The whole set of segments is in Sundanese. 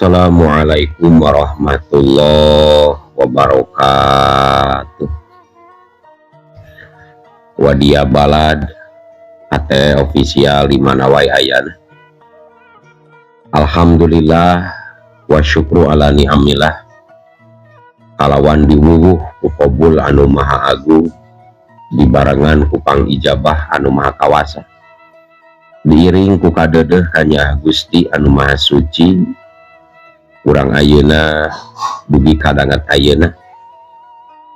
Assalamualaikum warahmatullahi wabarakatuh. Wadia Balad AT official di mana wae ayana. Alhamdulillah wa syukru ala ni'amillah. Kalawan diwuwuh ku qabul anu maha agung, dibarengan ku pangijabah anu maha kawasa. Diiring ku kadeudeuh kanya Gusti anu maha suci. Urang ayeuna dugi kadangat ayeuna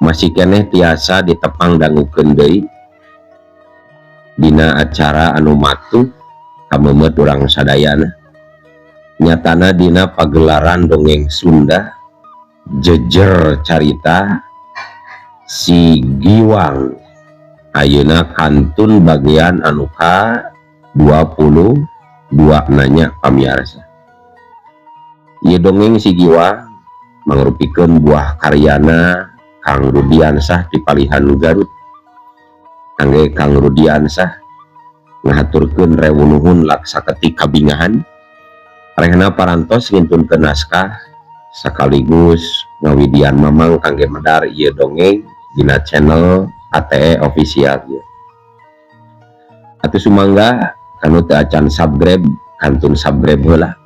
masih keneh tiasa ditepang dangukeun deui dina acara anu matuh kameumeut urang sadayana, nyatana dina pagelaran dongeng Sunda jejer carita si Giwang ayeuna kantun bagian anu ka 22 nanya pamiarsa. Ieu dongeng si Giwang mangrupikeun buah karyana Kang Rudiansah di Palihan Garut. Angge Kang Rudiansah ngahaturkeun rewu nuhun laksaketik kabingahan rehna parantos ngintunkeun naskah sekaligus ngawidian mamang kangge medar ieu dongeng dina channel ATE official ieu. Atuh sumangga kanu teu acan subscribe kantun subscribe heula.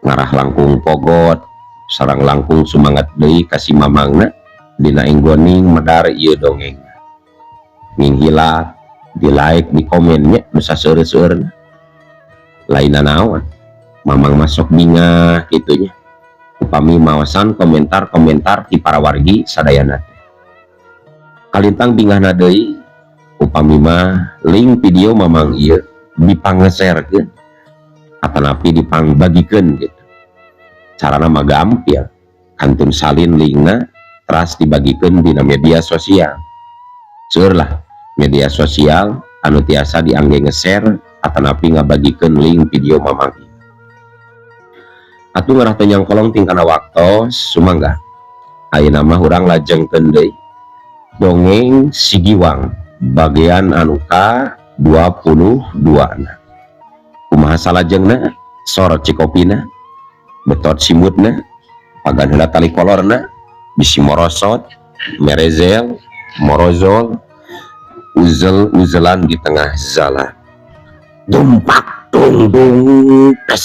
Ngarah langkung pogot sareng langkung sumangat deui ka si mamangna dina inggoning medar ieu dongeng. Minghila di like di komennya nu saseueur-seueurna. Lainna naon mamang masuk bingah kitunya upami maosan komentar-komentar ti para wargi sadayana. Kalintang bingahna deui upami mah link video mamang ieu dipangeserkeun atanapi dipangbagikeun gitu. Carana mah gampil, kantun salin linkna teras dibagikeun dina media sosial. Seueur lah media sosial anu tiasa diangge nge-share atanapi ngabagikeun link video mamang ieu. Atuh ngarah teu nyangkolong tingkana waktos sumangga. Ayeuna mah urang lajengkeun deui dongeng si Giwang bagian anu ka 22 na. Kumaha salajengna sor cikopina betot simutna pagan heula tali kolorna bisi morosot merezel morozol uzel uzelan di tengah jalan dumpak dung dung tes.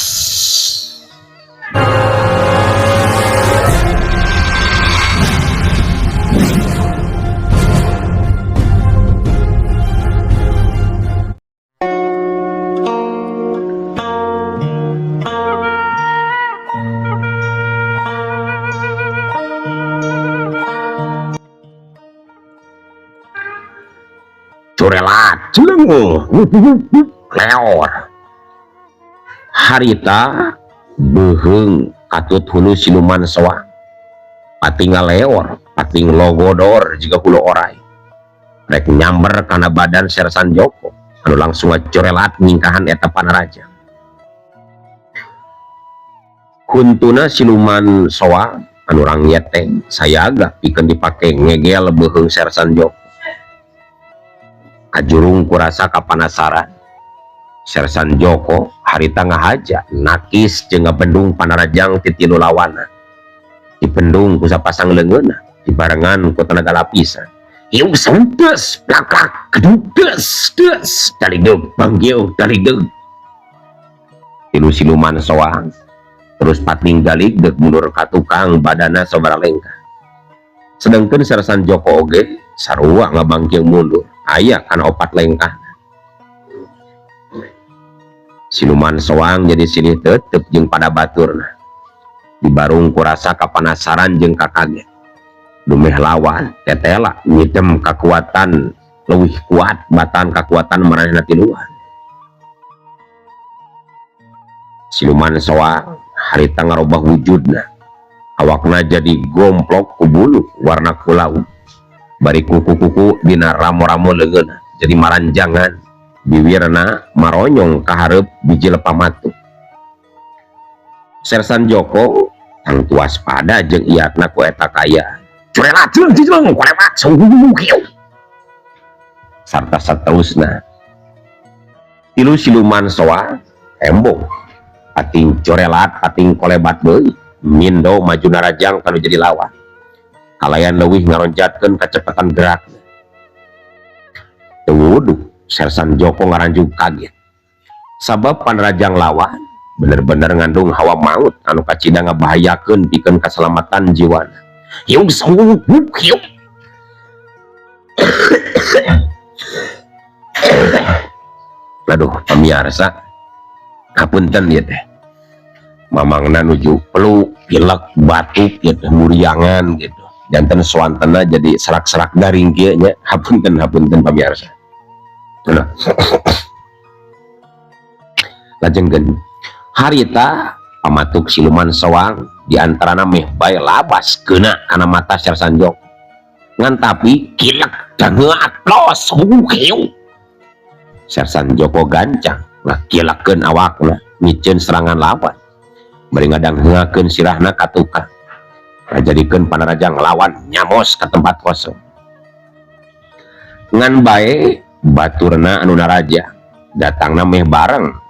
Curelat celeng leor harita beuheung katut hulu siluman soang pating ngaleor pating logodor jiga hulu orai rek nyamber kana badan Sersan Joko anu langsung ngacurelat nyingkahan eta panaraja. Huntuna siluman soang anu rangyet teh sayaga pikeun dipake ngegel beuheung Sersan Joko. Kajurung kurasa kapanasaran Sersan Joko harita ngahaja nakis jeung ngabendung panarajang ti tilu lawana dibendung ku sapasang leungeunna dibarengan ku tenaga lapisan ieu sentes plak-plak kedudes des daligdeug banggieu daligdeug tilu siluman soang terus pating daligdeug mundur ka tukang badana sabaraha lengkah. Sedangkan Sersan Joko oge sarua ngabangkieu mundur aya kana opat lengkah. Siluman soang jadi silih tetep jeung pada baturna dibarung kurasa kapanasaran jeung kakaget dumeh lawan tetela ngidem kakuatan leuwih kuat batan kakuatan maranehna tiluan. Siluman soang harita ngarobah wujudna awakna jadi gomplok ku bulu warna kulau bari kuku-kuku dina ramo-ramo leungeunna jadi maranjangan biwirna maronyong kahareup biji lepamatu. Sersan Joko tangtu waspada jeung iatna ku eta kaya curelat jeung jeung kolewat sungguh sarta saterusna. Tilu siluman soa embong Pating corelat, pating kolebat deui, mindo maju narajang kanu jadi lawan. Kalayan leuwih ngaronjatkeun kacepatan gerak. Teu wuduh, Sersan Joko ngaranjug kaget. Sabab panrajang lawan bener-bener ngandung hawa maut anu kacida ngabahayakeun pikeun kasalamatan jiwana. Hiung sawuk hiung. Aduh, pamiarsa, hapunten ieu teh. Mamangna nuju peluk, pilek, batuk gitu, muriangan gitu. Janten suantena jadi serak-serak garing kieu nya. Hapunten, hapunten pamiarsa. Nah. Lajengkeun harita pamatuk siluman soang diantarana meh bae labas keuna kana mata Sersan Joko. Ngan tapi kilek dangeat los hukiu. Sersan Joko gancang ngakilakeun awakna miceun serangan lawan. Bari ngadangheungakeun sirahna ka tukang. Ngajadikeun panarajang lawan nyamos ka tempat kosong. Ngan bae baturna anu naraja datangna meh bareng.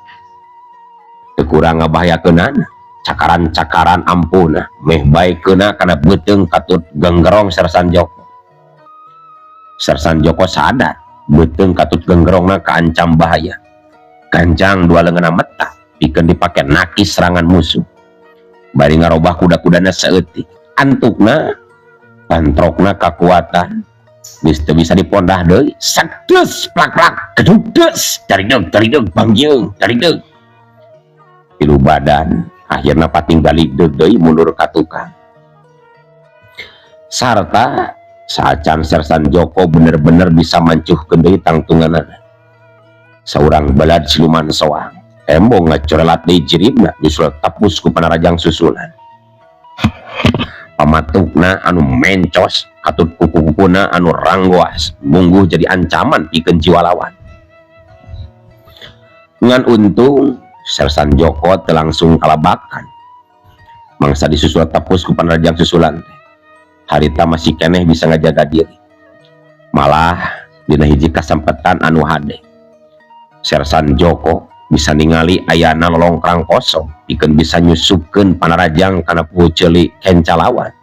Teu kurang ngabahayakeunana, cakaran-cakaran ampuna meh bae keuna kana beuteung katut genggerong Sersan Joko. Sersan Joko sadar beuteung katut genggerongna kaancam bahaya. Gancang dua leungeunna meta pikeun dipake nakis serangan musuh. Bari ngarobah kuda-kudana saeutik, antukna pantrokna kakuatan geus teu bisa dipondah deui. Sadeus plak-plak gedugdeus darideg darideg bangjeung darideg. Tilu badan akhirna pating balik deui mundur ka tukang. Sarta saacan Sersan Joko bener-bener bisa mancuhkeun deui tangtunganana. Saurang balad siluman soang embong ngacorelat deui jiribna nyusul tepus ku panarajang susulan. Pamatukna anu mencos katut kuku-kukuna anu ranggoas mungguh jadi ancaman pikeun jiwa lawan. Ngan untung Sersan Joko teu langsung kalabakan. Mangsa disusul tepus ku panarajang susulan teh. Harita masih keneh bisa ngajaga diri. Malah dina hiji kasempatan anu hade. Sersan Joko bisa ningali ayana lolongkrang kosong pikeun bisa nyusupkeun panarajang kana puhu ceuli kenca lawan.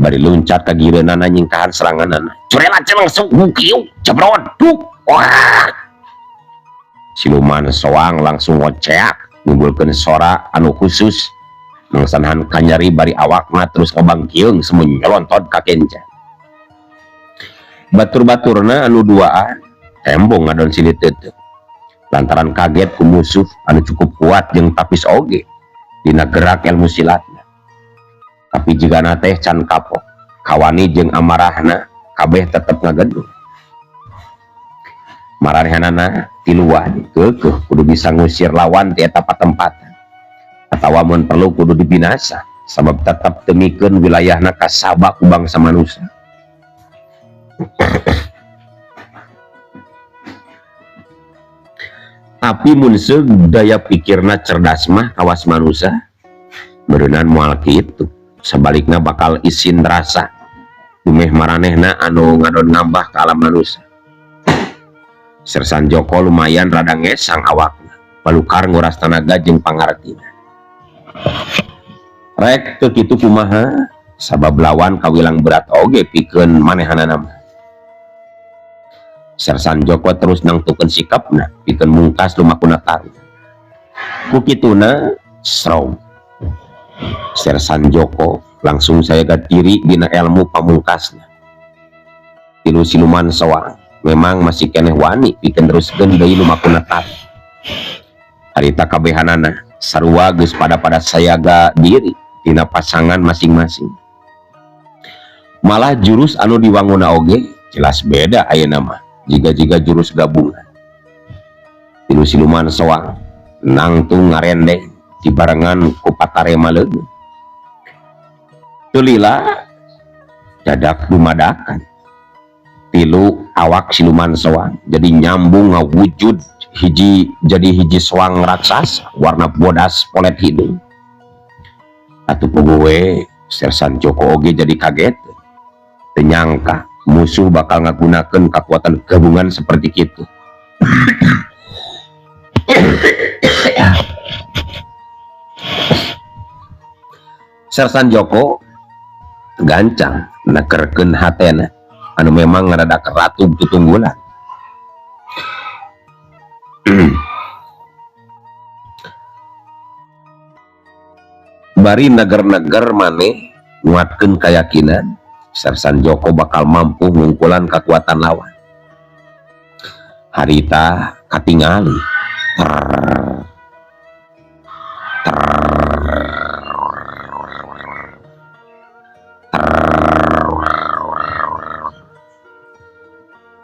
Bari luncat ka gireunana nyingkahan seranganana. Curelat langsung hukiu jebrot duk. Wah. Siluman soang langsung ngoceak nimbulkeun sora anu khusus mangsanahan kanyari bari awakna terus ngabangkieung semu nyelontot ka kenca. Batur-baturna anu duaan tembong ngadon silih teuteuk lantaran kaget ku musuh anu cukup kuat jeung tapis oge dina gerak ilmu silatna. Tapi jigana teh can kapok, kawani jeung amarahna kabeh tetep ngageduh. Maranehanana tiluan keukeuh kudu bisa ngusir lawan ti eta patempatan atawa mun perlu kudu dibinasa sabab tetep temikeun wilayahna kasaba ku bangsa manusia. Tapi mun seug daya pikirna cerdas mah kawas manusia meureunan moal kitu, sabalikna bakal isin rasa dumeh maranehna anu ngadon ngambah ka alam manusia. Sersan Joko lumayan rada ngesang awakna, balukar nguras tanaga jeung pangartina. Rek teu kitu kumaha, sabab lawan kawilang berat oge pikeun manehanana mah. Sersan Joko terus nangtukeun sikapna pikeun mungkas lumakuna tarung. Ku kituna srong. Sersan Joko langsung sayaga diri dina ilmu pamungkasna. Tilu siluman soang memang masih keneh wani pikeun teruskeun deui lumakuna tarung. Harita kabehanana sarua geus pada-pada sayaga diri dina pasangan masing-masing. Malah jurus anu diwanguna oge jelas beda ayeuna mah jiga-jiga jurus gabungan. Tilu siluman soang nangtung ngarendeng dibarengan ku patarema leungeun. Teu lila dadak dumadakan tilu awak siluman soang jadi nyambung ngawujud hiji jadi hiji soang raksasa warna bodas polet hidung. Atuh pogowe Sersan Joko oge jadi kaget. Teu nyangka musuh bakal ngagunakeun kakuatan gabungan seperti kitu. Sersan Joko gancang nekerkeun hatena anu memang ngadadak ratub tutunggulan. Bari neger-neger maneh nguatkeun kayakinan Sersan Joko bakal mampu ngungkulan kekuatan lawan. Harita katingali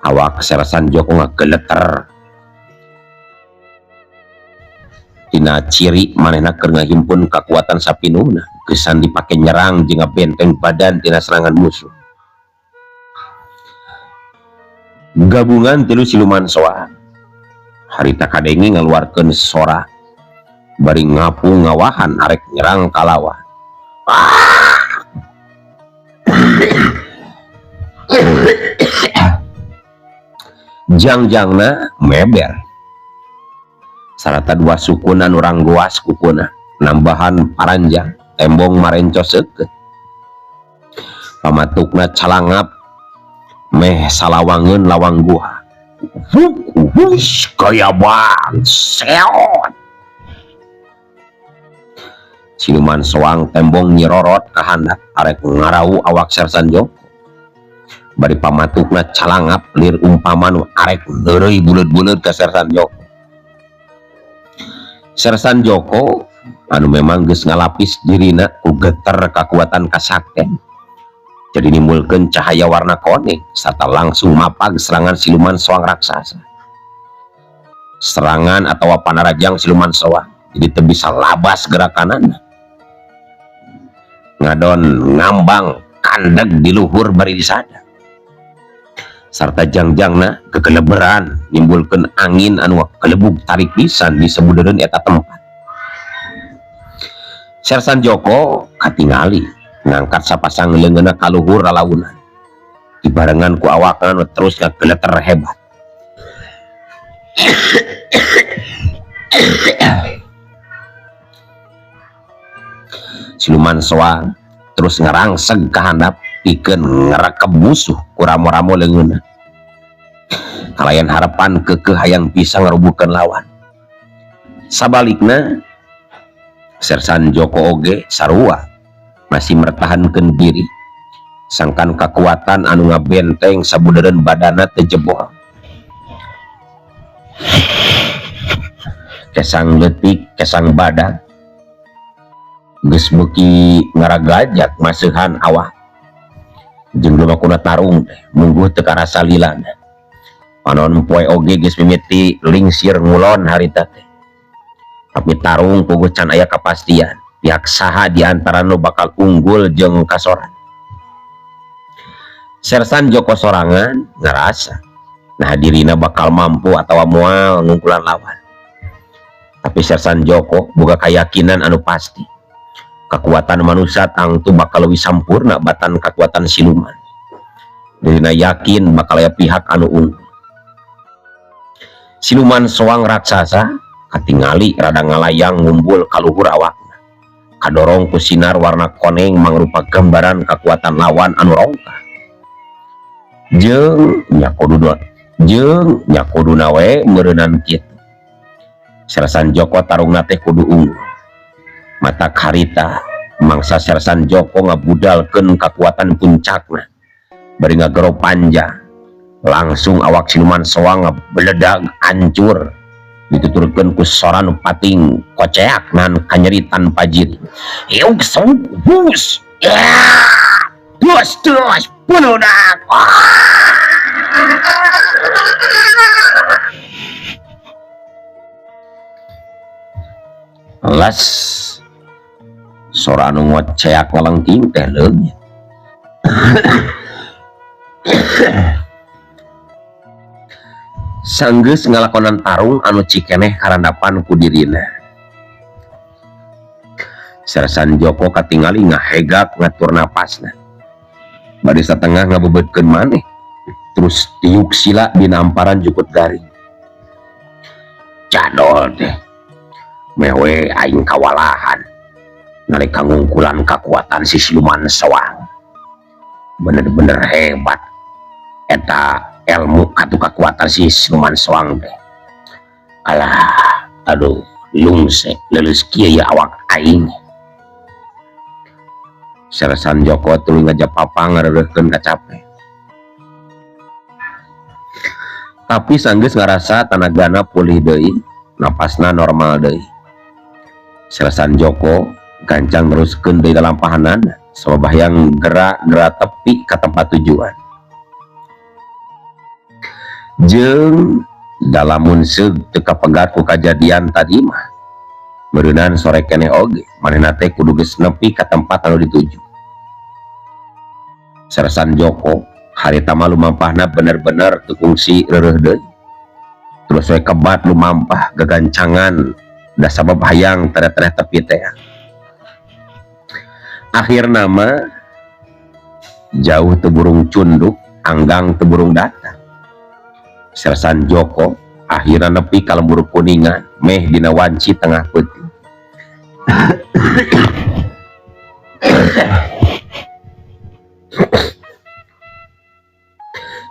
awak Sersan Joko ngageleter dina ciri manehna keur ngahimpun kakuatan sapinuhna gesan dipake nyerang jeung ngabenteng badan tina serangan musuh. Gabungan tilu siluman soa harita kadenge ngaluarkeun sora bari ngapung ngawahan arek nyerang ka lawan. Jangjangna meber sarata dua sukuna nu ranggoas kukuna nambahan paranjang tembong marenco seukeut pamatukna calangap meh salawangeun lawang guha. Wush kaya bang seot siluman soang tembong nyirorot ka handap arek ngarau awak Sersan Joko bari pamatukna calangap lir umpama nu arek neureuy buleud-buleud ka Sersan Joko. Sersan Joko anu memang geus ngalapis dirina ku geter kakuatan kasakten jadi nimbulkeun cahaya warna kuning serta langsung mapag serangan siluman soang raksasa. Serangan atau panarajang siluman soang jadi teu bisa labas gerakanana ngadon ngambang kandeg di luhur bari disada sarta jangjangna kekeleberan nimbulkeun angin anu kelebug tarik pisan di sabudeureun eta tempat. Sersan Joko katingali ngangkat sapasang leungeunna ka luhur lalaunan dibarengan ku awakna nu terus ngageleter hebat. Siluman soang terus ngerangseg ka handap pikeun ngerekeb musuh ku ramo-ramo leungeunna kalayan harapan keukeuh hayang bisa ngarubuhkeun lawan. Sabalikna Sersan Joko oge sarua masih mertahankeun diri sangkan kakuatan anu ngabenteng sabudeureun badana teu jebol. Kesang leutik kesang badan geus beuki ngaragajak maseuhan awak jeung lumakuna tarung teh mungguh teu karasa lilana. Panon poe oge geus mimiti lingsir ngulon harita teh tapi tarung puguh can aya kapastian pihak saha di antara nu bakal unggul jeung kasoran. Sersan Joko sorangan ngarasa nah dirina bakal mampu atawa moal ngungkulan lawan. Tapi Sersan Joko boga kayakinan anu pasti kekuatan manusia tangtu bakal leuwih sampurna batan kekuatan siluman. Dirina yakin bakal aya pihak anu unggul. Siluman soang raksasa katingali rada ngalayang ngumbul kaluhur awakna kadorong ku sinar warna koneng mangrupa gambaran kekuatan lawan anu rongkah. Jeung nya kuduna we meureunan kitu. Sersan Joko tarungna teh kudu unggul. Mata karita mangsa Sersan Joko ngabudalkeun kakuatan puncakna bari ngagero panjang langsung awak siluman soang ngabeledag hancur dituturkeun ku sora nu pating koceak nan kanyeri tanpa jiri. Yuk bus bus terus bunudak. Les sora anu ngoceak ngalengking teh leungit. Sanggeus ngalakonan tarung anu cikeneh karandapan ku dirina. Sersan Joko katingali ngahegak ngatur napasna. Bari satengah ngabebeutkeun maneh terus tiuk sila dina amparan jukut garing. Cadol teh mewe aing kawalahan. Nalika ngungkulan kakuatan si siluman soang bener-bener hebat eta ilmu atau kekuatan si siluman soang teh. Alah, aduh, lungse leuleus kieu ya awak aing. Sersan Joko tuluy ngajapapang ngareureuhkeun kacape. Tapi sanggeus ngarasa tanagana pulih deui, napasna normal deui. Sersan Joko gancang neruskeun deui lalampahanana sabab hayang gerak-gerak tepi ka tempat tujuan. Jeung dalamun seug teu kapegat ku kajadian tadi mah, meureunan sore keneh oge manehna teh kudu geus nepi ka tempat anu dituju. Sersan Joko harita mah lumampahna bener-bener teu kungsi reureuh deui. Terus we kebat lumampah gagancangan da sabab hayang tereh-tereh tepi teh. Akhirna mah jauh teu burung cunduk, anggang teu burung datang. Sersan Joko akhirna nepi ka lembur Kuningan meh dina wanci tengah peuting.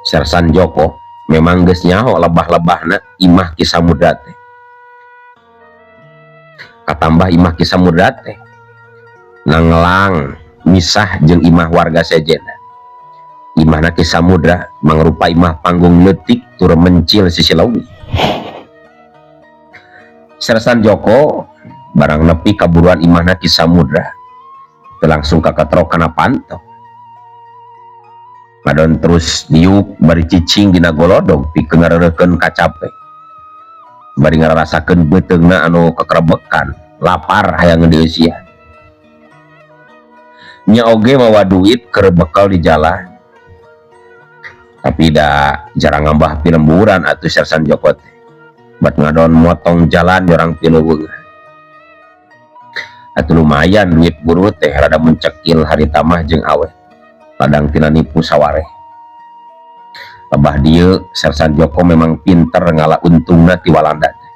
Sersan Joko memang geus nyaho lebah-lebahna imah Ki Samudra teh. Katambah imah Ki Samudra teh nanglang misah jeung imah warga sejena. Imahna Ki Samudra mangrupa imah panggung leutik tur mencil sisi leuwih. Sersan Joko barang nepi kaburuan imahna Ki Samudra teu langsung kaketrok kana panto. Ngadon terus diuk bari cicing dina golodog pikeun ngareureuhkeun kacape. Bari ngarasakeun beuteungna anu kekerebekan, lapar hayang dieusian. Nya oge mawa duit keur bekal di jalan. Tapi da jarang ngambah pilemburan atuh Sersan Joko teh. Bat ngadon motong jalan jorang pileuweungan. Atuh lumayan duit buruh teh rada mencekil harita mah jeung awet. Ladang tina nipu sawareh. Lebah dieu Sersan Joko memang pinter ngala untungna ti Walanda teh.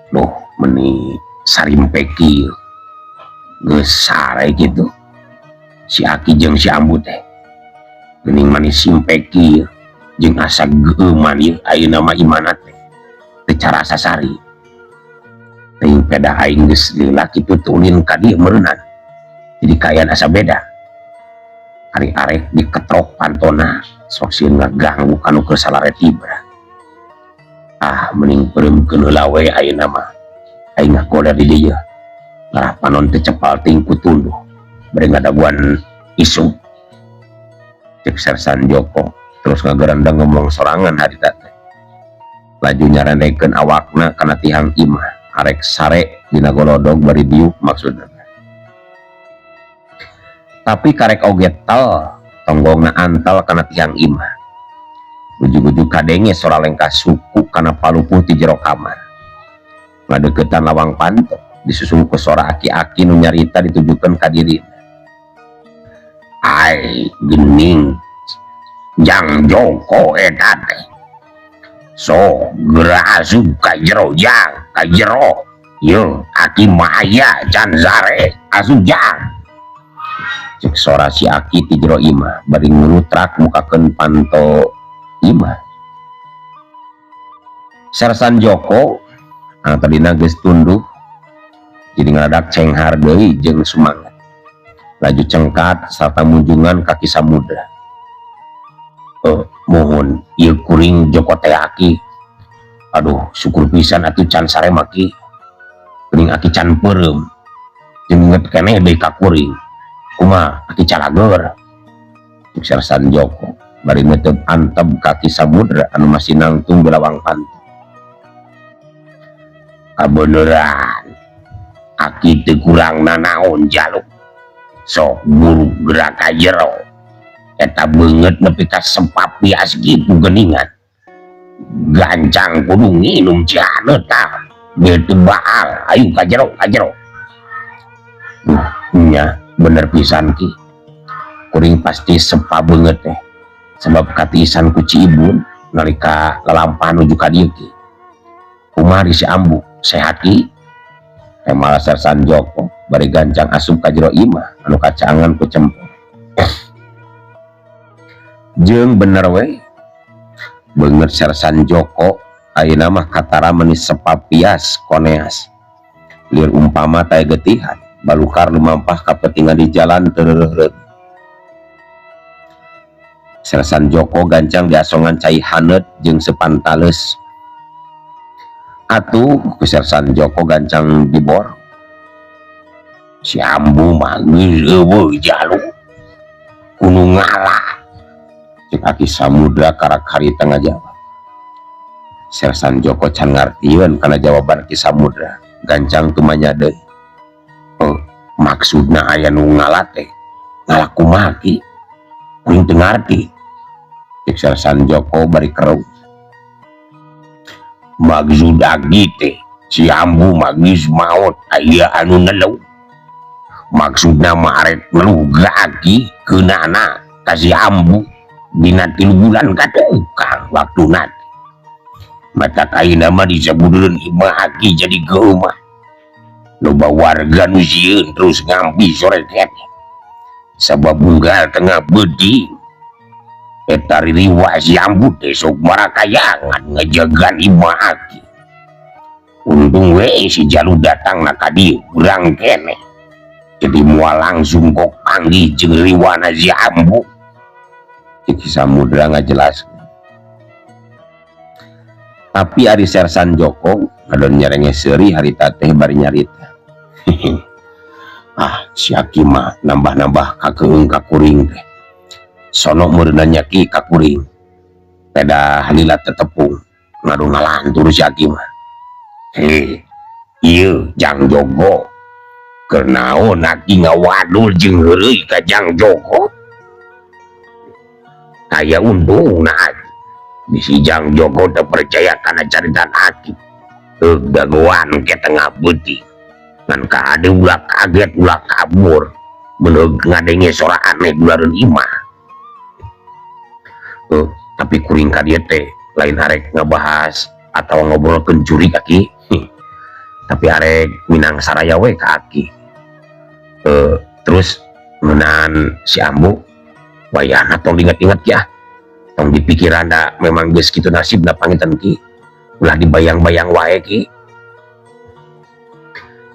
Duh, meni sarimpeki geus sare kitu. Si Aki jeung si Ambu teh. Geuning manis simpeki jeung asa geuman ieu ayeuna mah imana teh. Teu carasa sari. Teuing peda aing geus lila kitu teu ulin ka dieu meureunnan. Jadi kaayaan asa beda. Ari arek diketrok pantona sok sieun ngaganggu kanu keur salare tibra. Ah, mending peureumkeun heula we ayeuna mah. Aing ngagoler di dieu. Ngarah panon teh cepal ting ku tunduh. Bari ngadaguan isuk. Cek Sersan Joko terus ngagerendeng ngomong sorangan harita teh. Laju nyarendekeun awakna kana tihang imah. Arek sare dina golodog bari diuk maksudna. Tapi karek oge tel tonggongna antal kana tiang imah. Ujug-ujug kadenge sora lengkah suku kana palupuh ti jero kamar. Ngadeukeutan lawang panto disusul ku sora aki-aki nu nyarita ditujukeun ka dirina. Ai geuning Jang Joko eta teh. So geura asup ka jero jang ka jero. Yeuh aki mah aya can sare asup jang. Cek sora si aki ti jero imah bari ngurutrak mukakeun panto imah. Sersan Joko anu tadina geus tunduh jadi ngaradak cenghar deui jeung sumangat. Laju cengkat sarta munjungan ka Ki Samudra. Mohon ieu kuring Joko teh aki. Aduh, syukur pisan atuh can sare mah ki. Geuning aki can peureum. Jeung inget keneh deui ka kuring. Kumaha aki calageur. Cek Sersan Joko bari meuteub antep ka Ki Samudra anu masih nangtung di lawang panto. Kabeneran aki teu kurang nanaon jaluk. Sok buruk gerak ka jero. Eta beungeut nepi ka sepap bias kitu geuningan. Gancang kudu nginum cihaneut tah. Beuteung baal, ayo ka jero, ka jero. Duh, nya bener pisan ki. Kuring pasti sepa beungeut teh. Sebab katiisan ku Ci Ibun nalika lalampahan nuju ka dieu ki. Kumaha si Ambu, sehat ki? Kemal Sersan Joko bari gancang asup ka jero imah anu kacaangan ku cempor. Jeung bener we beungeut Sersan Joko ayeuna mah katara meuni sepapias koneas. Lieur umpama tae getihan balukar lumampah kapetingan di jalan teu reureuh. Sersan Joko gancang diasongan cai haneut jeung seupan taleus. Atuh ku Sersan Joko gancang dibor. Si Ambu mah geus eueuh jalu kudu ngalah. Cek Aki Samudra karak harita ngajawab. Sersan Joko can ngartieun kana jawaban Ki Samudra, gancang tumanya deui. Oh, maksudna aya nu ngalah teh ngalah kumaha Ki? Kuring teu ngarti. Cek Sersan Joko bari kerung. Maksud Aki teh si Ambu mah geus maot aya anu nelu. Maksudna mah arek ngeluh ka Aki keunana ka si Ambu dina 3 bulan ka tukang waktuna. Matak ayeuna mah disabudeun imah Aki jadi geumah. Loba warga nu sieun terus ngampi sore keneh. Sabab unggal tengah beuting eta ririwa si Ambu teh sok marakayangan ngejagan imah Aki. Untung we si Jalu datang na ka dieu urang keneh. Jadi moal langsung kok panggih jeung riwana si Ambu. Ki Samudra ngajelaskeun. Tapi ari Sersan Joko ngadon nyerenge seuri harita teh bari nyarita. Ah, si Aki mah nambah-nambah kakeung ka kuring teh. Sono meureunna nya ki ka kuring. Pedah lila tetepung ngadu ngalantur si Aki mah. Heh, ieu Jang Joko. Keur naon Aki ngawadul jeung heureuy ka Jang Joko? Kaya untungna Aki. Bisi Jang Joko teu percaya kana caritan Aki. Heug dagoan ke tengah beuting. Ngan kahade ulah kaget ulah kabur. Mun ngadenge sora aneh dulareun imah. Tapi kuring ka dieu teh lain arek ngabahas atau ngobrolkeun jurig Aki. Tapi arek minang saraya we ka Aki. Terus ngeunaan si Ambu wayahna tong diinget-inget ya. Tong dipikiran da memang geus kitu nasibna panginten Ki. Ulah dibayang-bayang wae Ki.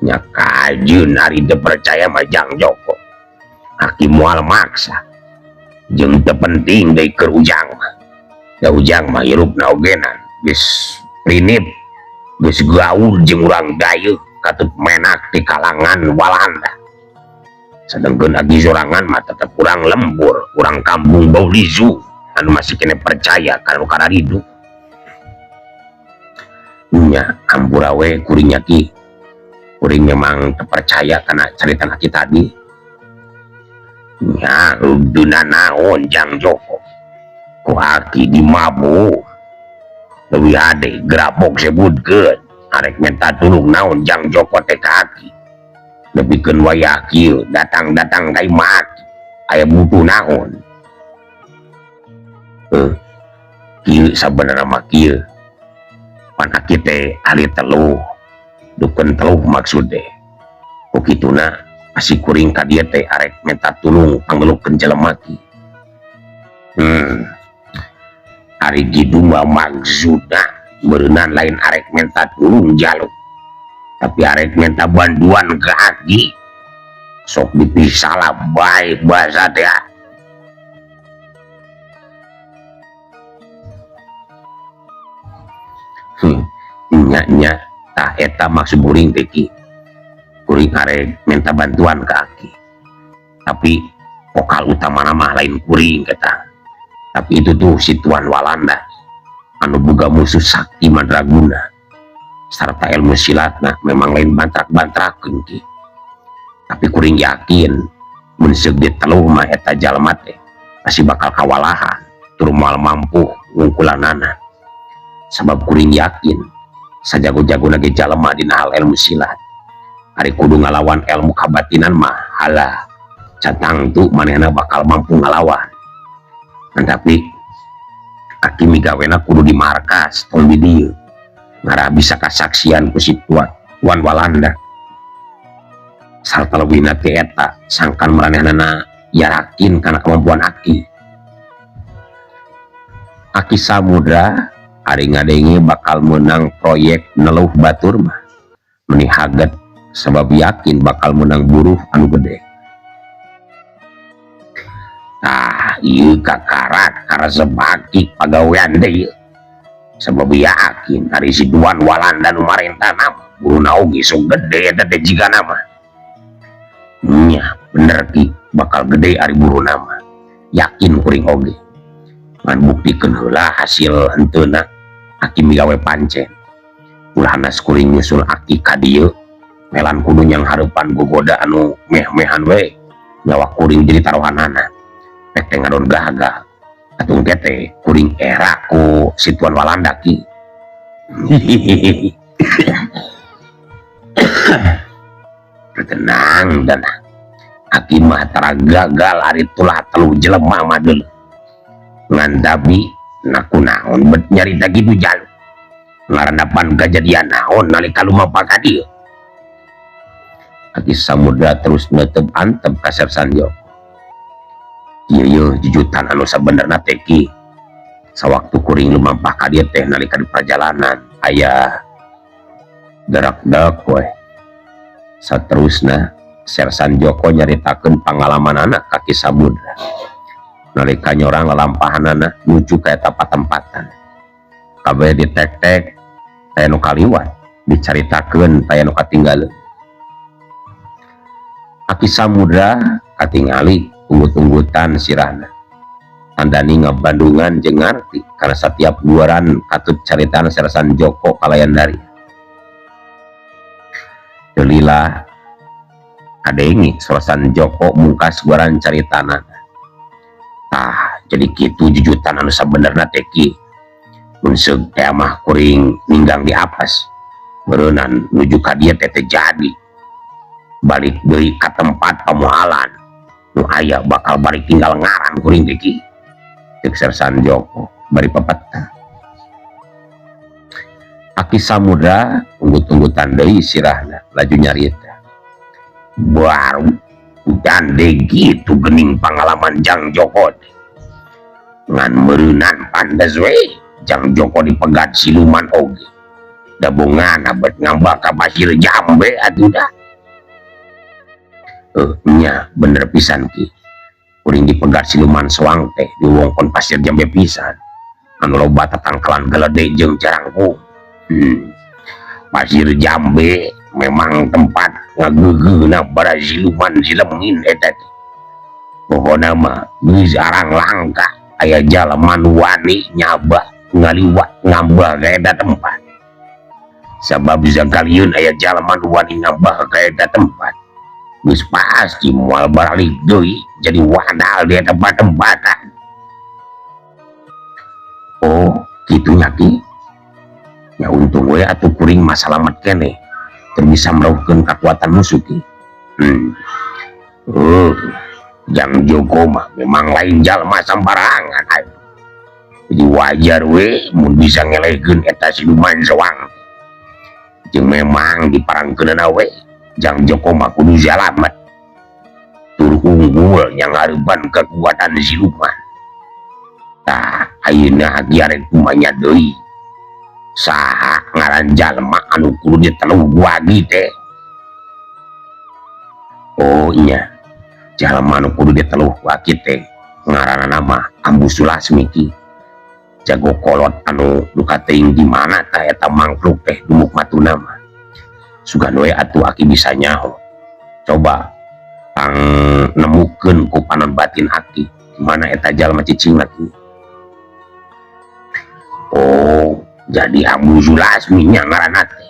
Nya kajeun ari teu percaya mah Jang Joko. Aki moal maksa. Jeung teu penting deui keur Ujang mah. Da Ujang mah hirupna ogenan geus rinip, geus gaul jeung urang dayeuh katut menak di kalangan Walanda. Sedengkeun Aki sorangan mah tetep urang lembur, urang kampung Baulizu anu masih kene percaya kana nu kararidu. Nya ampura we kuring nya Ki. Kuring memang teu percaya kana caritan Aki tadi. Nya deuna naon Jang Joko. Ku Aki dimabu. Leuwih hade grabok sebutkeun arek minta tulung naon Jang Joko teh ka Aki. Nepikeun wayah kieu datang-datang ka imah Aki aya butuh naon. Kieu sabenerna mah kieu. Pan Aki teh ahli teluh. Dukun teluh maksud teh. Ku kituna pasti kuring ka dieu teh arek minta tulung pangelukeun jelema ki. Ari kitu mah maksudna beureunan lain arek minta tulung jaluk. Tapi arek minta bantuan ke Aki. Sok dipisalah bae bahasa teh. Nya nya tah eta maksud kuring teh Ki. Kuring arek minta bantuan ke Aki. Tapi vokal utamana mah lain kuring eta. Tapi itu tuh si Tuan Walanda anu boga musuh sakti mandraguna sarta ilmu silatna memang lain bantrak-bantrakeun Ki. Tapi kuring yakin mun seug diteluh mah eta jalma teh pasti bakal kawalahan tur moal mampu ngungkulanana. Sabab kuring yakin sajago-jagona ge jalma dina hal ilmu silat. Ari kudu ngalawan ilmu kabatinan mah halah can tangtu manehna bakal mampu ngalawan. Ngan tapi Aki migawena kudu di markas tong di dieu. Ngarah bisa kasaksian ku si Tuan Walanda. Sarta leuwihna ti eta sangkan maranehanana yakin kana kemampuan Aki. Aki Samudra ari ngadenge bakal menang proyek neluh batur mah meni haget sabab yakin bakal menang buruh anu gede. Tah ieu kakarak karesep Aki pagawean teh ieu. Sabab yakin ari si Tuan Walanda nu marentah mah buruhna oge sok gede eta teh jigana mah. Nya bener Ki, bakal gede ari buruhna mah. Yakin kuring oge. Ngan buktikeun heula hasil henteuna Aki migawe pancen. Ulah hanas kuring nyusul Aki ka dieu melan kudu nyang hareupan gogoda anu meh-mehan we. Nyawa kuring jadi taruhanana. Pek teh ngadon gagal. Atuh engke teh kuring era ku si Tuan Walanda Ki. Tenang tenang. Aki mah tara gagal ari tulah telu jelema mah deuleu. Ngan tapi nakunaon bet nyarita kitu jalu. Ngarandapan kajadian naon nalika lumampah ka dieu. Aki Samudra terus neuteup antep ka Sersan Joko. Ieu yeuh jujutan anu sabenerna teh Ki. Sawaktu kuring lumampah ka dieu teh nalika di perjalanan aya gerak-gerak we. Saterusna Sersan Joko nyaritakeun pangalamanana ka Ki Samudra. Nalika nyorang lalampahanana nuju ka eta patempatan. Kabeh ditek-tek taya nu kaliwat, dicaritakeun taya nu katinggaleun. Aki Samudra katingali unggut-unggutan sirahna. Tandani ngabandungan jeung ngarti kana satiap guaran katut caritaan Sersan Joko kalayan dari. Teu lila kadenge Sersan Joko mungkas guaran caritana. Tah jadi kitu jujutan anu sabenerna teh Ki. Mun seug teh mah kuring ninggang di apas. Beureunan nuju ka dieu teh teu jadi. Balik deui ka tempat pamualan. Nu aya bakal balik tinggal ngaran kuring teh Ki. Ceuk Sersan Joko bari pepetah. Aki Samudra unggut-unggutan deui sirahna laju nyarita. Baru gande gitu gening pangalaman Jang Joko teh. Ngan meureunan pandes we Jang Joko dipegat siluman oge. Dabongana bet ngambah ka pasir jambe atuh dah. Nya bener pisan Ki. Kuring dipegat siluman soang teh di wongkon pasir jambe pisan. Anu loba tatangkalan gelede jeung jarangkung. Pasir jambe memang tempat ngageugeuhna bara siluman silemin eta teh. Pokona mah geus arang langka aya jalma nu wani nyaba ngaliwat ngambah ka eta tempat. Sabab sakalieun aya jalma nu wani ngambah ka eta tempat. Geus pasti moal balik deui jadi wadal di eta patempatan. Oh, kitu nya Ki. Ya untung we atuh kuring mah salamet keneh. Teu bisa merauhkeun kakuatan musuh Ki. Jang Joko mah memang lain jalma sambarangan atuh. Jadi wajar we mun bisa ngelehkeun eta siluman soang. Jeung memang diparangkeunana we Jang Joko mah kudu salamet. Tur unggul yang ngarepan kekuatan siluman. Tah ayeuna Aki arek kumaha deui? Saha ngaran jalma anu kudu diteluh ku Aki teh? Oh iya, jalma anu kudu diteluh ku Aki teh ngaranna mah Ambu Sulasmi Ki. Jago kolot anu duka teuing di mana tah eta mangkluk teh dumuk matuna mah. Sugan we atuh Aki bisa nyaho. Coba pang nemukeun ku panon batin Aki di mana eta jalma cicingna Ki. Oh, jadi Ambu Sulasmi nya ngaranna teh.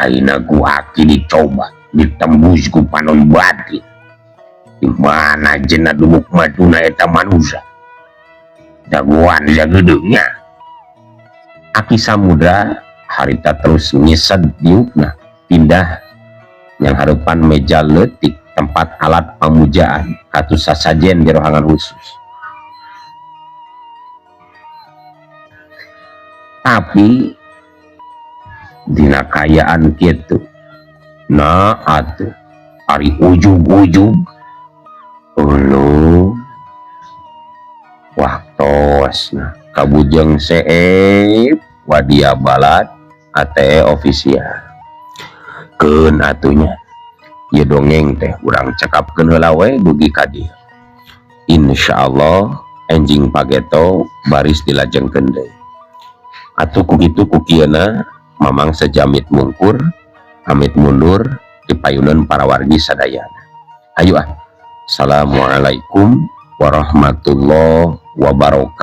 Ayeuna ku Aki dicoba ditembus ku panon batin. Di mana cenah dumuk matuna eta manusia? Jagoan sagedeungnya. Aki Samudra harita terus nyesed diukna pindah yang hareupan meja leutik tempat alat pamujaan katus sasajen di ruangan khusus. Tapi dina kaayaan kitu Nah atuh ari ujug-ujug. Uluh, waktosna Kabujeng Seep Wadia Balad ATE official. Keun atuh nya, ieu dongeng teh urang cekapkeun heula we dugi ka dieu. Insyaallah enjing pageto baris dilajengkeun deui. Atuh ku kitu ku kieuna, Mamang sejamit mungkur amit mundur dipayunan para wargi sadayana. Ayo ah. Assalamualaikum warahmatullahi wabarakatuh.